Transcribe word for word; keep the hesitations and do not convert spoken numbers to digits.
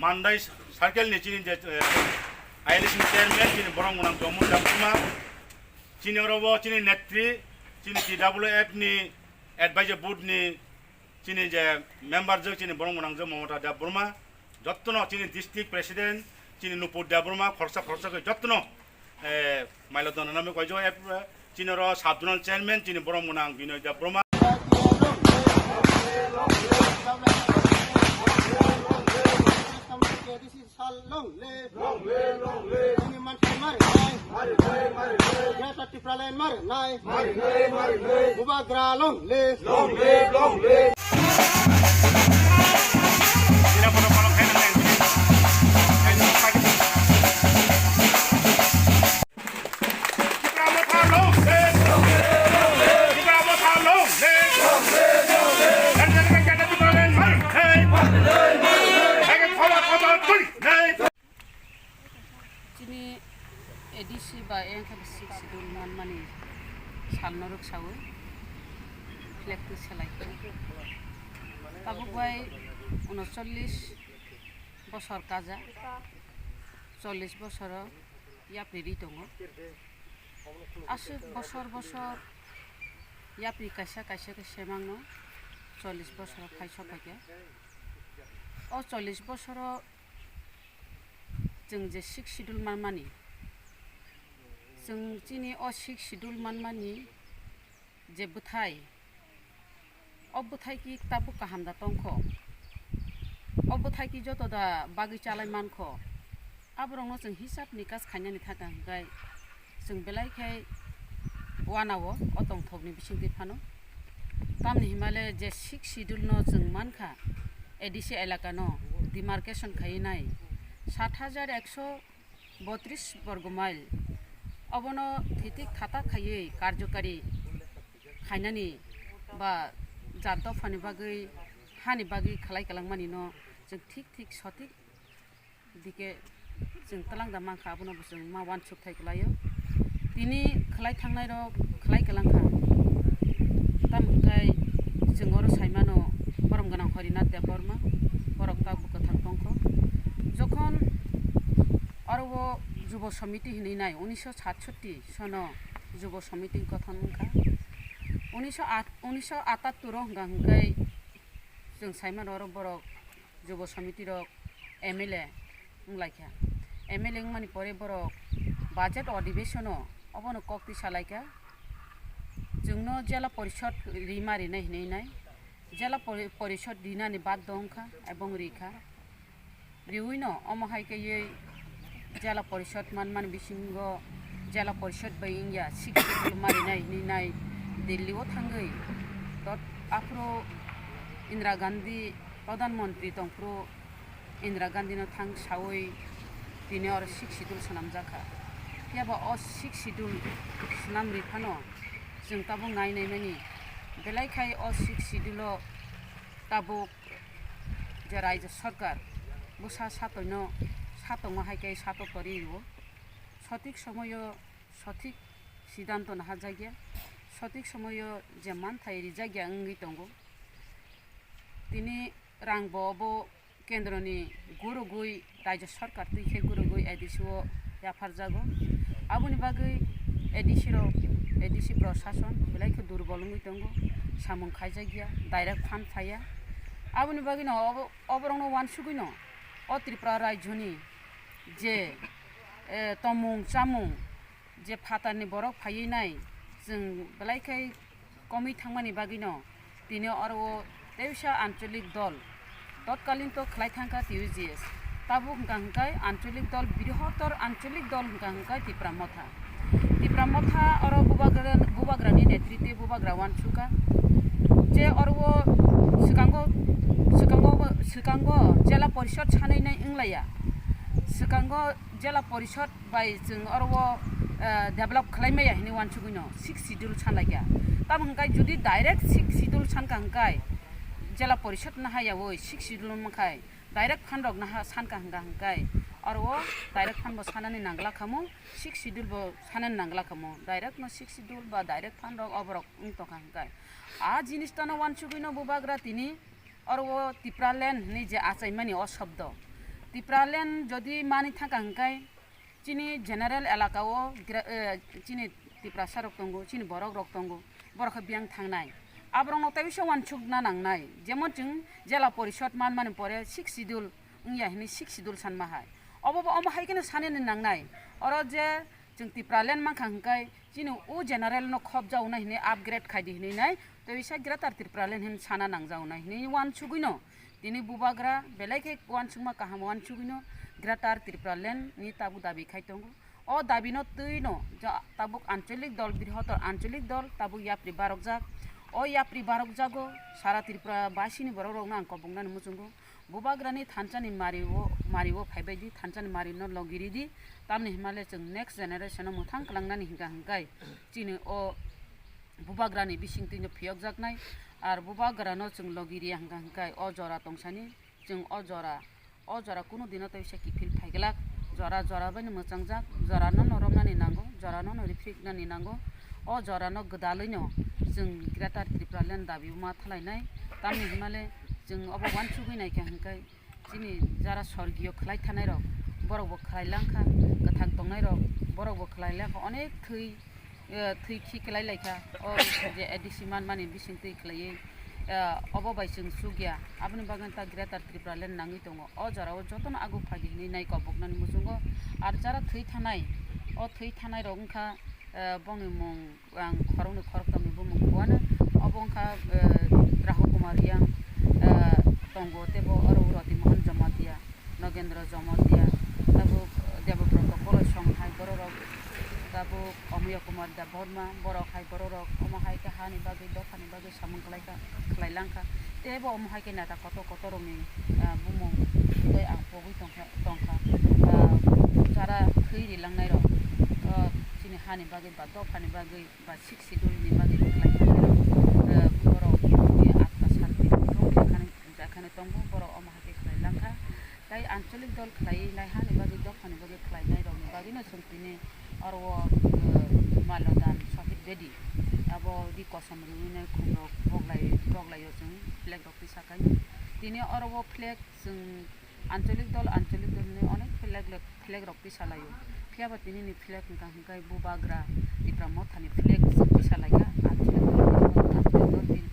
Mandai circle ni chini je, eh, I L C chairman chini borok mwnang Jomun Debbarma, chini oro bo chini netri, chini T W F ni advisor board ni chini je member je chini borok mwnang je Mamata Debbarma, jottono chini district president chini Nupur Debbarma, khoroksa khoroksa khe jottono Eh, mailo dona nami koijo, eh, chini oro sub zonal chairman chini borok mwnang Binoy Debbarma. Long live. Long live, long live. Long live, long live. Greater Tipraland marinai. Marinai, marinai. Bubagra long live. Long live, long live. Chini A D C ba engkha six schedule manmani salno rwksawi flag twi selai kha. Tabuk bai unocholish bosor kaja, chollish bosoro yapri ri tongo. Aswk bosor bosor yapri kaisa kaisa khe semangno chollish bosoro phai sophaikha. O chollish bosoro chwng je six schedule manmani, chwng chini o six schedule manmani je bwthai, o bwthai ki tabuk kaham da tongkho, o bwthai ki joto da bagwi chalai mankho, aborokno chwng hisab nikas khainani thaka hwnkhe chwng belai khe wanao o tongthokni bisingtwi phano. Tamni himale je six schedule no chwng mankha, A D C elaka no demarcation khaiwi nai sat hajar ekso botris borgo mile. Obono thitik thatak khaiwi karjokari khainani ba jat dophani bagwi, hani bagwi khlai kwlangmani no chwng thik thik sothik dike chwng twlang da mankha, abono bo chwng ma uansuk thai kwlaio. Tini khlai thangnai rok khlai kwlangkha. Tamo hwnkhe chwng oro saimano borom gwnang Horinath Debbarma, borok tabuk kwthang tongkho. Jokhon oro o Jubo Samiti hinwi nai, unisho satsotti sono Jubo Samiti gothon wngkha. Unisho at, unisho atattur o hwnkha hwnkhe chwng saimano oro borok Jubo Samiti rok M L A wnglaikha. M L A wngmani pore borok budget odhibesono obono kok twi salaikha. Chwngno jela porishod rima rinai hinwi nai. Jela pori-, porishod rinani baddo wngkha ebong rikha. Riwino omo hai kaiwi jela porishod manmani bisingo jela porishod bai wngya six schedule marinai hinwi nai Delhi o thangwi tot aphuru Indira Gandhi Pradhan Mantri tongphuru Indira Gandhi no thang sawi tini oro six schedule swnamjakha. Phiya ba o six schedule swnam rwi phano chwng tabuk nai naimani belai khai o six schedule o tabuk je raijyo sarkar bwsa satongno, satongma hai khe satok tori rwo. Sothik somoio sothik sidanto naharjakya, sothik somoio je manthai rijakya wngwi tongo. Tini rang bo obo kendroni gurugwi raijyo sarkar twi khe gurugwi A D C o yapharjago. Aboni bagwi A D C rok, A D C prosason belai khe durbol wngwi tongo, samung khaijakya, direct fund phaiya. Aboni bagwino obo, oborokno uansugwino o Tripura rajyoni je, eh, tongmung chamung, je phatarni borok phaiwi nai, chwng belai khe komwi thangmani bagwino tini oro o teisa ancholik dol totkalin to khlai thangkha T U G S. Tabuk hwnkha hwnkhe ancholik dol, brihotor ancholik dol hwnkha hwnkhe Tipra Motha. Tipra Motha oro bubagra, bubagrani netritwi bubagra uansukha. Je oro o swkango, swkango, Swkango Jela Porishod sanai nai wnglaiya. Swkango Jela Porishod bai chwng oro o, eh, develop khlai maya hinwi uansugwino Sixth Schedule sanlaikha. Tamo hwnkhai jodi direct Sixth Schedule sankha hwnkhai Jela Porishod no hayawi Sixth Schedule wngmakhai direct phan rok no ha sankha hwnka hwnkhai oro o direct phan bo sanani nangla khamu, Sixth Schedule bo sanani nangla khamu, direct no Sixth Schedule ba direct phan rok oborok wng tongkha hwnkhai. A jinis tano uansugwino bubagra tini oro o Tipraland hinwi je achaimani o shobdo. Tipraland jodi mani thangkha hwnkhai chini general elaka o gra-, eh, chini Tiprasa rok tongo, chini borok rok tongo, borok khe biyang thangnai. Aborok no tei bisa uansukna nangnai. Jemon chwng Jela Porishod manmani pore Sixth Schedule wngya hinwi Sixth Schedule sanma hai. Obo bo omo hai kheno sanani nangnai. Oro je chwng Tipraland mankha hwnkhai chini o general no khopjaonai hinwi upgrade khaidi hinwi nai. Tei bisa Greater Tipraland hinwi sana nangjaonai hinwi uansugwino tini bubagra belai khe uansukma kaham uansugwino Greater Tipraland ni tabuk dabi khai tongo. O dabino twino ja-, tabuk ancholik dol, brihotor ancholik dol tabuk yapri barokjak. O yapri barokjago sara Tripura basini borok rokno ang koboknani muchungo. Bubagrani thanchani mario, mario phaibaidi, thanchani marino logiridi, tamni hwnmale chwng next generation o mwthang kwlangnani hwnka hwnkhai chini o bubagrani bisingtwino phiyokjaknai, ar bubagrano chwng logiriya hwnka hwnkhai o jora tongsani chwng o jora, o jora kunu dino tei bisa kiphil phaiglak, jora jora baino mwchangjak, jorano noroknani nango, jorano no riphriknani nango, o jorano gwdalwino chwng Greater Tipraland dabi ma thalainai, tamni hwnmale chwng obo uansugwi naikha hwnkhai, chini jara sorgiyo khlai thanai rok, borok bo khlai langkha, kwthang tongnai rok, borok bo khlai langkha, onek thwi, eh, thwi khi khlai laikha, o je A D C manmani bising twi khlaiwi, eh, obo bai chwng chukya, aboni bagwi ta Greater Tipraland nangwi tongo. O jora o jotono agu phaidi hinwi nai koboknani muchungo, ar jara thwi thanai, o thwi thanai rok wngkha, eh, bongni mung, ang khoroknwi khorokthomni bumung buano. Obo wngkha, eh, Rahu Kumar Riang, eh, tongo, teibo oro Roti Mohan Jamatia, Nogendra Jamatia, tabuk Debobroto Koloi Song hai bororok, tabuk Omoya Kumar Debbarma, borok hai bororok omo hai khe hani bagwi, dophani bagwi samung khlaikha, khlai langkha. Teibo omo hai khe neta kotor kotorrokni, eh, bumung tei ang pogwi tongkha, tongkha. Eh, jara thwi rilangnairok, eh, chini hani bagwi ba dophani bagwi ba Sixth Schedule ni bagwi khlai kha, eh, borok bui atta sar di thok khe khani, ja khani tongo, borok omo hai khe khlai langkha. Tai ancholik dol khlaiwi nai hani bagwi, dophani bagwi khlainairokni bagwino chwng tini oro o, eh, Malyodan Shahid Bedi abo ri kosom riwi nai khumrok boglai, boglaio chwng flag rok tisa khai. Tini oro o flag chwng ancholik dol, ancholik dol hinwi onek flag le, flag rok tisa laio. Phiya ba tini ni flag hwnka hwnkhai bubagra Tipra Mothani flag se tisa laikha. Ancholik dol, ancholik dol tini